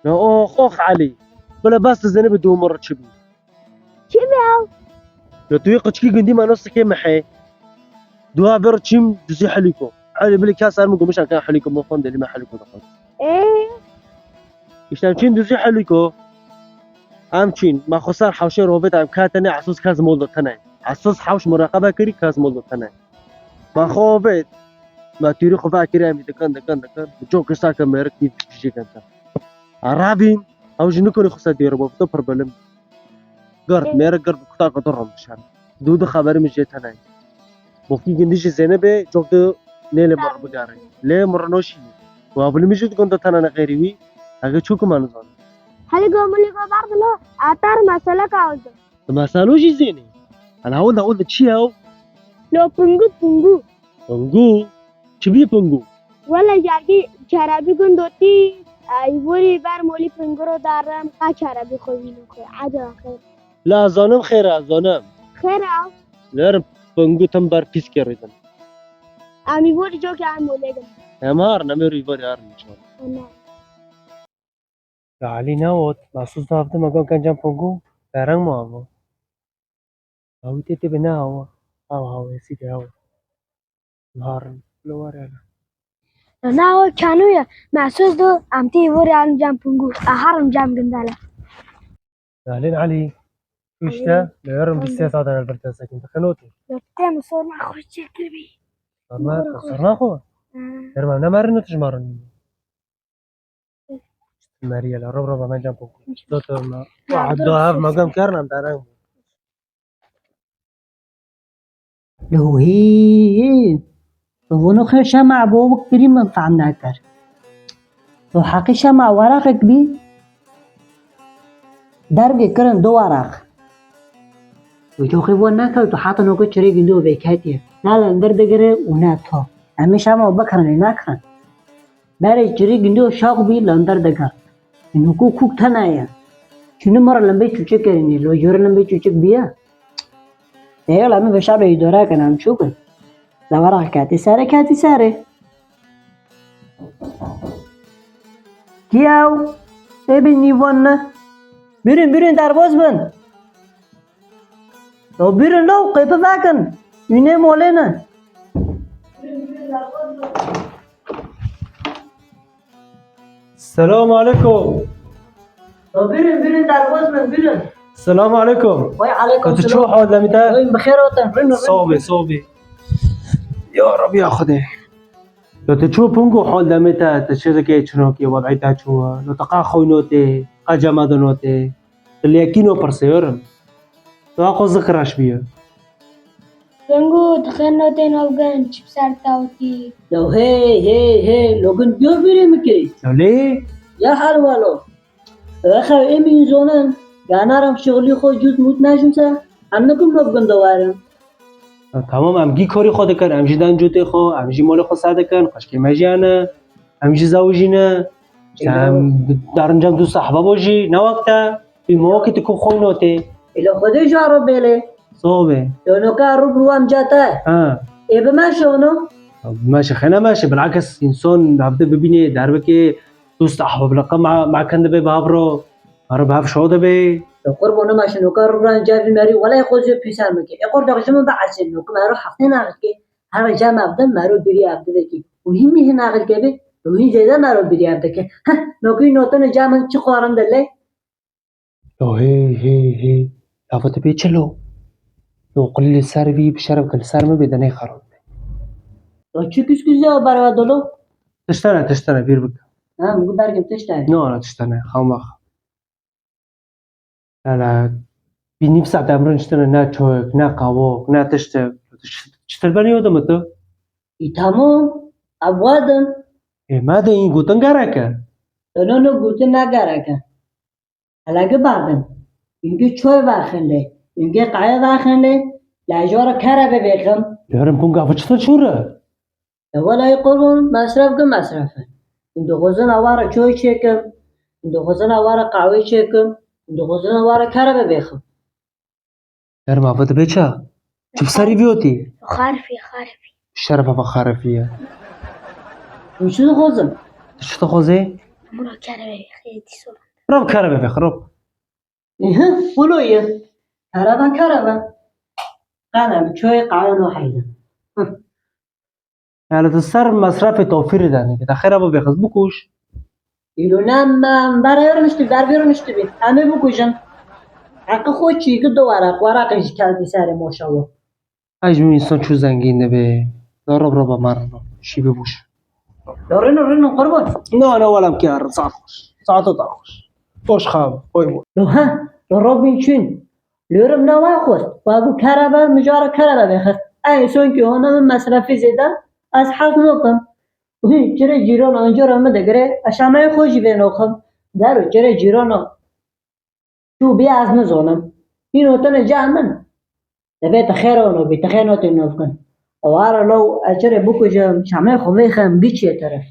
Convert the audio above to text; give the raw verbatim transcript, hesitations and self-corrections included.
Ya ox ox Elî. Bila bes tu Zeynebê dû min re çi bî? Çi bî ew? Ya tu yê qiçkî gundî me no sikê mihê. Dua ver çîm duzî helîko. Elî bilî kes ser min gumuşan kan helîko, min xon delî me helîko dixwest. Ê? Îşte em çîn duzî helîko. Em çîn. Me xwe ser hewşê rovêt em ketine esas kes mol de tene. Esas hewş muraqebe kirî kes mol de tene. Me xwe vêt. Me tîrî xwe vekirî em dikin, dikin, dikin. Bi cokê sake mêrik tî dijî kin te. Erabîn, ew jî nikorî xwe ser dêre bo, to pir bilim. Gird, mêrik gird bi kutaka to rom dişer. Dû di xeberî min jê tenay. Bokî gindî jî Zeynebê, cok di nêlê min re bigere. Lê min re noşî. Wa bilî min jî di gund de tenane xêrî wî. Hege çû ku me nizane. Helîgo milîgo berdilo, atar mesele ka oldu. Di meselo jî zênê. Ana o da o da çi ya o? Lo pungu pungu. Pungu? Çi bî pungu? Wele jargî çarabî gundotî, îvorî ber molî pingiro darim, qa çarabî xwe vîno xwe. Eceba xêr. La zanim xêr e, zanim. Xêr e. Lerim pungu tim ber pîskê rîzim. Em îvorî cokê em molê gim. Em har, nemêrî îvorî har. Amen. Ya Elî ne ot, Mesûd da avdi me got gencan pongu, dereng mi avo? Awî tê tê bi ne awa, awa awa êsî de awa. Narin, lo were la. Na o kanu ya, Mesûd do, em tê îvorî alin can pongu, a harim cam gindale. Ya Elî, Elî, tu işte, Elî. Lerim bir ses adan elbir tesekin, tıkın otu. Ya tem sorma hoş çekir bi. Sorma, sorma xo. Hı. Derman ne marin otu jmarin. Meriyê la, rob roba me can pok. Zoto me. Ya, dur, dur, hev me gem kern em dereng. Lo hî, hî. Tu vûno xê şema bo wek kirî min fehm nekir. Tu heqî şema weraqek bî. Dergê kirin du weraq. Wî coxî von nekir, tu heta noke çirê gindî û vêketiye. Ne li ndir digire û ne to. Em ê şema bikirin, ê nekirin. Berê çirî gindî û şax bî li ndir digirt. Nûkû kûk tene ye. Çûnî mara lembê çûçik kerînî, lo jûrê lembê çûçik bîye. Teyala min veşa be îdare kin, em çûkin. Lewara ketî serê, ketî serê. Kî ew? Ê bî nîvan ne. Bîrin, bîrin, derbas bin. Ya bîrin lo, qêpi vekin. Wî nê molê ne. Selamu aleykum. Ya bîrin, bîrin, derbas bin, bîrin. Selamu aleykum. Vay aleykum selam. Tu çû hal demî te? Vay, bi xêr otin. Bîrin, bîrin. Sağ ol, sağ ol. Ya Rabbi ya Xwedê. Lo tu çû pungu hal demê te, tu çi dikê çinokê, wed'î te çû, lo tu qa xwîno tê, qa cema dino tê, tu lê kîno pirsêyorum. Tu aqo zik reş bîyo. Pungu, tu xêr notê navgin, çi bi ser te witî? Lo hey, hey, hey, lo gin biyo bîrê min kirî. Lo lê? Ya hal walo. Wexa ê min zonin, ganaram şixulî xo cût mût najimse, em nikum lo gin dowarin. Ya, tamam, em gî korî xwe dikin, em jî den cûtê xwe, em jî molê xwe ser dikin, xweşkê me jî hene, em jî zewicîne, işte em darin cem du sahba bo jî, ne wek te, bi mo wekî tu ku xwîno tê. Îlo Xwedê ji aro bêlê. Sobe. Yonoka rû bi rû em ca te. Ha. Ê bi me şono. Bi me şi xêne me şi, bilakis însan hevde bibînê, derbikê, dost ahbab liqa ma, ma kende be bi hev ro. Mero bi hev şo de be. Ya qurban, ma şi noka rû ran cevî merî, welay xwe zê pîser mike. E qor daxji min be esê, nok mero heftê naxike. Her cem evde mero bîrî evde deki. Û hîn mi hîn naxike be, û hîn zêde mero bîrî evde ke. Heh, nokî notene cem min çi xwarin de lê? Yo hey hey hey. Lava te pê çi lo? Yo qilî li ser bî, bi şeref ke li ser min bê de neyxerot. Ya çi küsküz ya berwa dolo? Tiştene, tiştene, bîr bike. Ha, min got dergim tiştene. No, no, tiştene, xamax. Hele, bî nîv saet em riniştine, ne çoyek, ne qawok, ne tiştek. Çitir benî odime tu? Î tamam, ev wadin. Ê, me de în gotin gerek e. No, no, gotin ne gerek e. Hele gi badin. Îngê çoy vexin lê. Îngê qaye vexin lê. La ji wara kere bibêxim. Lerim punga xwe çitir çûre? E, welay qurban, mesref gi mesref e. Îndo xwezina wara çoy çêkim. Îndo xwezina wara qawê çêkim. Îndo xwezina wara kere bibêxim. Derma, va dibe ça? Çi bi serî viyotî? Xarifî, xarifî. Şeref, va xarifî ye. Hûn çi dixwazin? Tu çi dixwazî? Mura kerevê xê dîso. Rob kerevê vêxir, rob. Hı, wilo ye. Kereve kereve. Kereve çoyê qayon o heyde. Yani tu ser mesrefê tofîrî de nike. Te xêra bivêxist, bikuş. Îro ne em berê rûniştî, ber vê rûniştî bî. Em ê bikujin. Heqi xwe çî ki du weraq, weraqê ji keldî serê moşa we. Ay ji min însan çû zengîn dibe. Ya rob roba mer şî bibuş. Ya rîno rîno qurban. No no welem kar, saat xweş. Saeto ta xweş. Xweş xabe, xwey bû. Lo he, lo Robin çûn. Lêrim ne wa xwest. Wa bû kerebe, mijara kerebe vêxist. Ey sonkî hona min mesrefî zêde, ez hez nokim. Hî, çirê cîrana, encora min digire, ez şameyê xwe jî vê noxim. Dero çirê cîrana. Tu bê ez nizonim. Hîn otine ca min. Debê te xêr ono bî, te xêr notê nov kin. Ewara lo ez çirê bikujim, şameyê xwe vêxim, bî çiye teref.